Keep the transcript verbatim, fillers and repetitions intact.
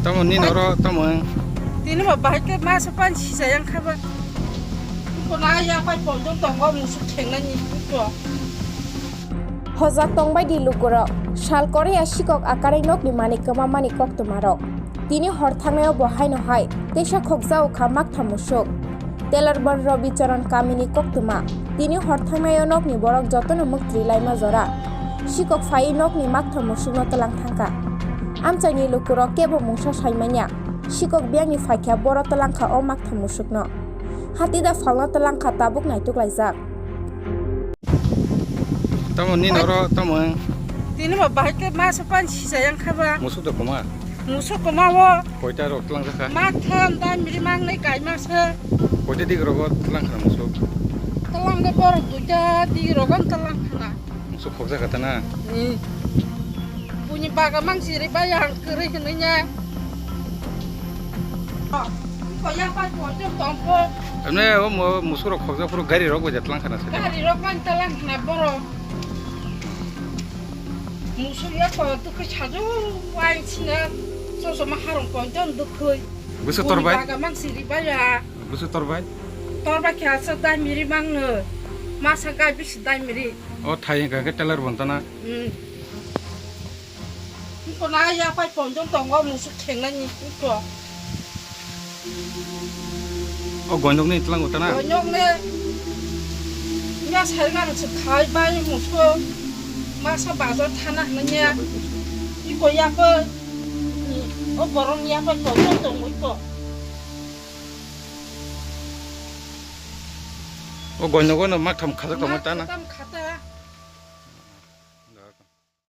Tamo ni noro tamo. Tini ba bahai ke masa pan sisa yang khaba. Ko na ya pai pon jong tongo musuk thengnani ko. Hojak tongbai di lukurok, sal Korea sikok akarwi nokni manwi kwmamani koktwmarok. Tini hor thangnai-o bo haino hai teisa khokjao kha maktham musuk. Telarban Robi Charan kamini koktwma, tini hor thangnai-o nokni borok jotono mwktwi laima jora. Sikok phaiwi nokni maktham musukno twlang thangkha. Amchaini lukurok kebo mungsa saimanya, sikok biyangni phaikha boro twlangkha o maktham musukno. Hatida phalno twlangkha tabuk naituk laijak. Tamo ni noro tamo. Tini ba bahai ke masa pan sisa yang khaba. Musuk da koma. Musuk koma wo. Koita rok tlang jakha. Mak tham da miri mang nei kai masa. Koita dik rogo tlang khana musuk. Tlang de bor duita dik rogo tlang khana. Musuk khok jakha tana. Hmm. Buni baga mang siri ba yang kere hinanya. Ko ya pa ko jom tong ko. Emne o mo-, musuk rok khok jak phuru gari rok bai tlang khana se. Gari rok man tlang khana boro. Musuk ya ko dukhe sajung wai sina so so ma harung ko jon dukhe. Busu torbai? Baga mang siri baya. Busu torbai? Torbai khe asa dai miri mang no. Masa gai bisi dai miri. O thai hingka ke telar bontana. Hmm. Ko na ya pai ponjong tongo musuk thengnani ko. O gonyok ni tlang utana. Gonyok ne. Ya sai ngan se khai bai muso. Masa bazar thana hanya. Iko ya pa. O borong ya pa ko to to iko. O gonyok no mak tham khajak tong tana. Mak tham khata.